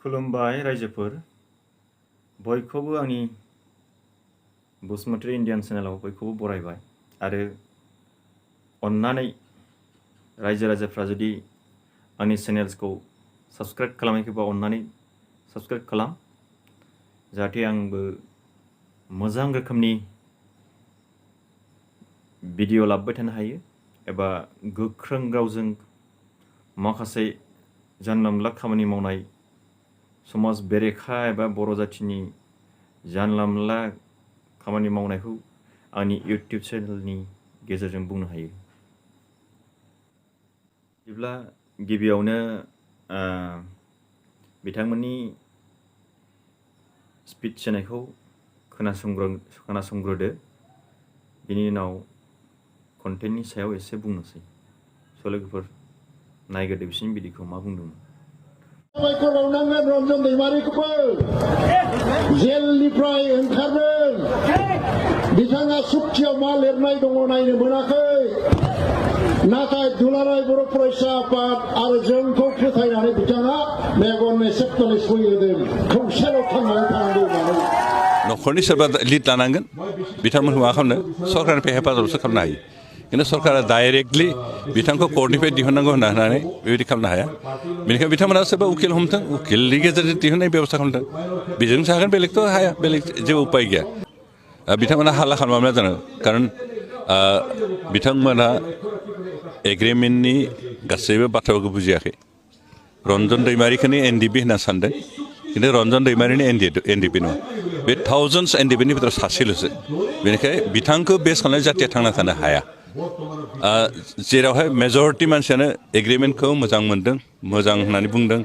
खुलुमबाय रायजोफोर बयखौबो आंनि बुसमतारी इन्डियान चेनेलाव बयखौबो बरायबाय आरो अन्नानै रायजो राजाफ्रा जुदि आंनि चेनेल्सखौ साबस्क्राइब खालामाखैबा अन्नानै साबस्क्राइब खालाम जाहाथे आंबो मोजां रोखोमनि भिडिअ लाबोबाय थानो हायो एबा गोख्रों रावजों माखासे जानला मोनला खामानि मावनाय समाज बेरेखा एबा बर' जाथिनि जानला मोनला खामानि मावनायखौ आंनि इउटिउब चेनेलनि गेजेरजों बुंनो हायो। बिदिब्ला गिबियावनो बिथांमोननि स्पिच होनायखौ खोनासंग्रोदो बिनि उनाव कन्टेन्टनि सायाव एसे बुंनोसै। स' लोगोफोर नायग्रोदो बिसोरनि भिडिअखौ मा बुंदोंमोन। साबायखर बावनांगोन रन्जन दैमारिखौबो जेलनिफ्राय ओंखारदों बिथाङा सुक्तियाव मा लिरनाय दङ नायनो मोनाखै नाथाय दुलाराय बर' फरायसा आफाद आरो जोंखौ फोथायनानै बिथाङा मेगन सेप्तनै सय होदों खौसेल' थांनानै थानांगौ होननानै न'खरनि सोरबा लिड लानांगोन बिथांमोनखौ मा खालामनो सरकारनिफ्राय हेफाजाबसो खालामनो हायो खिन्थु सरकारा डाइरेक्टलि बिथांखौ कर्टनिफ्राय दिहुननांगौ होननानै बेबायदि खालामनो हाया बेनिखायनो बिथांमोना सोरबा उकिल हमथों उकिलनि गेजेरजों दिहुननाय बेबस्था खालामदों बेजों जागोन बेलेगथ' हाया बेलेग जेबो उपाय गैया बिथांमोना हाल्ला खालामाब्ला जानो खारन बिथांमोना एग्रिमेन्टनि गासैबो बाथ्राखौ बुजियाखै रन्जन दैमारिखौनो एनडिपि होनना सानदों खिन्थु रन्जन दैमारिनि एनडिपि नङा बे थाउजेन्डस एनडिपिनि भितराव सासेल'सो बेनिखायनो बिथांखौ बेस खालामनाय जाथिया थांना थानो हाया जेरावहाय मेजरिटि मानसियानो एग्रिमेन्टखौ मोजां मोनदों मोजां होननानै बुंदों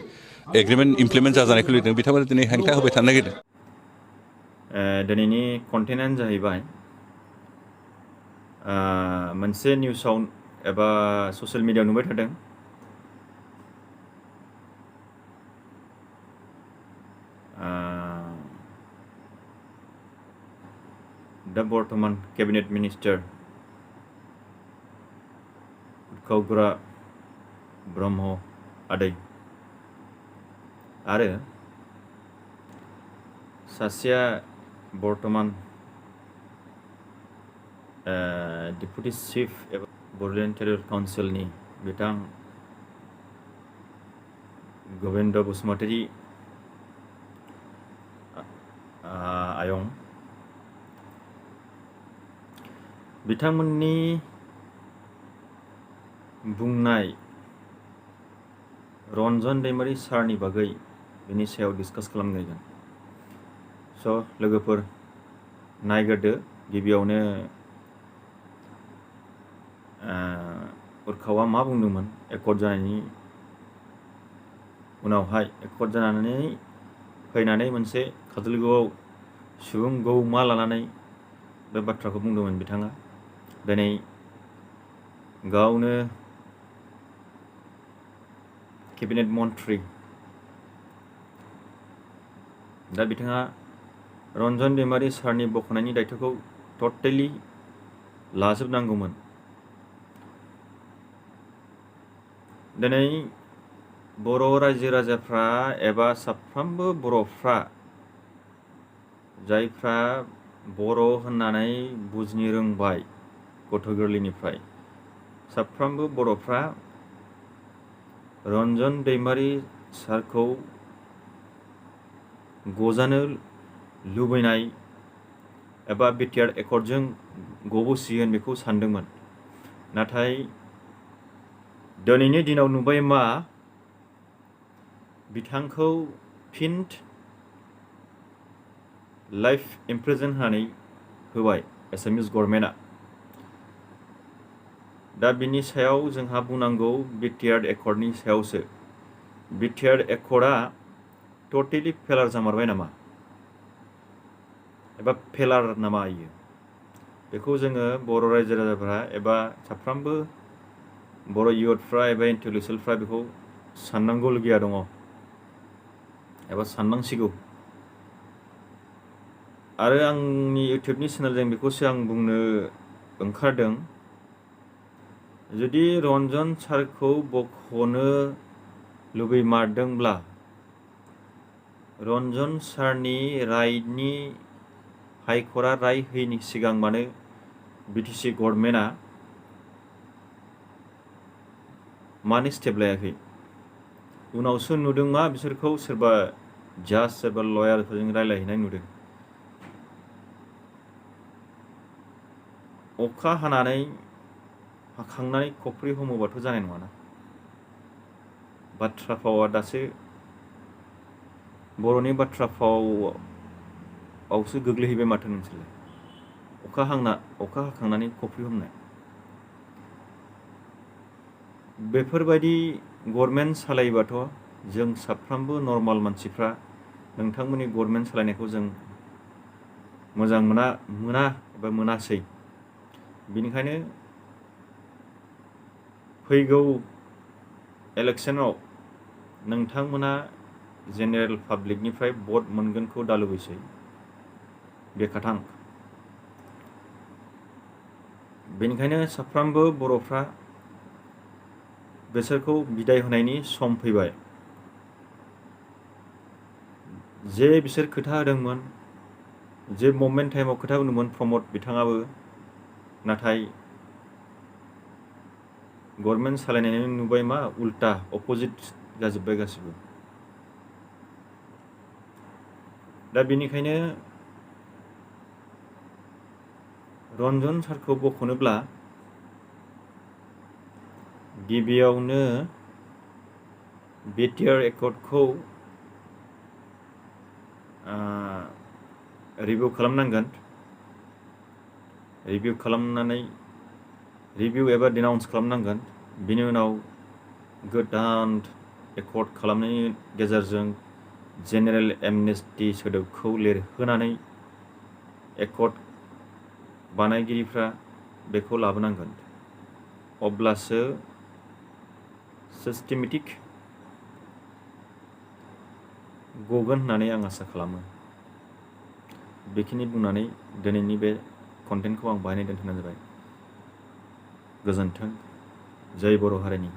एग्रिमेन्ट इमप्लिमेन्ट जाजानायखौ लिरदों बिथांमोना दिनै हेंथा होबाय थानो नागिरदों। दिनैनि कन्टेन्टआनो जाहैबाय मोनसे निउसाव एबा ससियेल मिडियायाव नुबाय थादों दा बर्तमान केबिनेट मिनिस्टार उतखावग्रा ब्रह्म आदै आरो सासेया बर्तमान डिप्युटी चिफ एबा बड'लेण्ड टेरिट'रियेल काउन्सिलनि बिथां गोविन्द बसुमतारी आयं बिथांमोननि बुंनाय रन्जन दैमारि सारनि बागै बिनि सायाव डिसकास खालामनायगोन। स' लोगोफोर नायग्रोदो गिबियावनो उर्खावा मा बुंदोंमोन एकर्ड जानायनि उनावहाय एकर्ड जानानै फैनानै मोनसे काजलगावआव सुबुं गौमा लानानै बे बाथ्राखौ बुंदोंमोन बिथाङा दिनै गावनो केबिनेट मन्त्रि दा बिथाङा रन्जन दैमारि सारनि बख'नायनि दायथ'खौ टटेलि लाजोबनांगौमोन। दिनै बर' रायजो राजाफ्रा एबा साफ्रोमबो बर'फ्रा जायफ्रा बर' होननानै बुजिनो रोंबाय गथ' गोरलैनिफ्राय साफ्रोमबो बर'फ्रा रन्जन दैमारि सारखौ गजानो लुबैनाय एबा बिटिआर एकर्डजों गबोसिगोन बेखौ सानदोंमोन नाथाय दिनैनि दिनाव नुबाय मा बिथांखौ फिन लाइफ इमप्रिजन होनानै होबाय एसामिस गभर्नमेन्टआ। दा बिनि सायाव जोंहा बुंनांगौ बिटिआर एकर्डनि सायावसो बिटिआर एकर्डआ टटेलि फेलार जामारबाय नामा एबा फेलार नामा इयो बेखौ जोङो बर' रायजो राजाफ्रा एबा साफ्रोमबो बर' इयुथफ्रा एबा इन्टेलेक्सुयेलफ्रा बेखौ साननांगौलगिया दङ एबा साननांसिगौ आरो आंनि इउटिउबनि चेनेलजों बेखौसो आं बुंनो ओंखारदों जुदि रन्जन सारखौ बख'नो लुबैमारदोंब्ला रन्जन सारनि रायनि हाइकर्टआ राय होयैनि सिगां मानो बिटिसि गभर्नमेन्टआ मानो स्टेप लायाखै? उनावसो नुदों मा बिसोरखौ सोरबा जाज सोरबा लयारफोरजों रायलायहैनाय नुदों। अखा हाखांनानै खफ्रि हमोबाथ' जानाय नङाना। बाथ्रा फावआ दासो बर'नि बाथ्रा फावआवसो गोग्लैहैबाय माथो नोंसोरलाय। अखा हाखांनानै खफ्रि हमनाय। बेफोरबायदि गभर्नमेन्ट सालायोबाथ' जों साफ्रोमबो नर्माल मानसिफ्रा नोंथांमोननि गभर्नमेन्ट सालायनायखौ जों मोजां मोना एबा मोनासै। बेनिखायनो फैगौ इलेक्सनाव नोंथांमोना जेनेरेल पाब्लिकनिफ्राय भट मोनगोनखौ दालुबैसै। बे खाथां। बेनिखायनो साफ्रोमबो बर'फ्रा बिसोरखौ बिदाय होनायनि सम फैबाय। जे बिसोर खोथा होदोंमोन, जे मुभमेन्ट टाइमाव खोथा बुंदोंमोन प्रमद बिथाङाबो, नाथाय गभर्नमेन्ट सालायनानै नुबाय मा उल्टा अपोजिट जाजोब्बाय गासिबो। दा बेनिखायनो रन्जन सारखौ बख'नोब्ला गिबियावनो बिटिआर एकर्डखौ रिभिउ खालामनांगोन। रिभिउ एबा डिनाउन्स खालामनांगोन। बिनि उनाव गोदान एकर्ड खालामनायनि गेजेरजों जेनेरेल एमनेस्टि सोदोबखौ लिरहोनानै एकर्ड बानायगिरिफ्रा बेखौ लाबोनांगोन। अब्लासो सिस्टेमेटिक गगोन होननानै आं आसा खालामो। बेखिनि बुंनानै दिनैनि बे कन्टेन्टखौ आं बाहायनाय दोनथ'नाय जाबाय। गोजोन्थों। जय बर' हारिनि।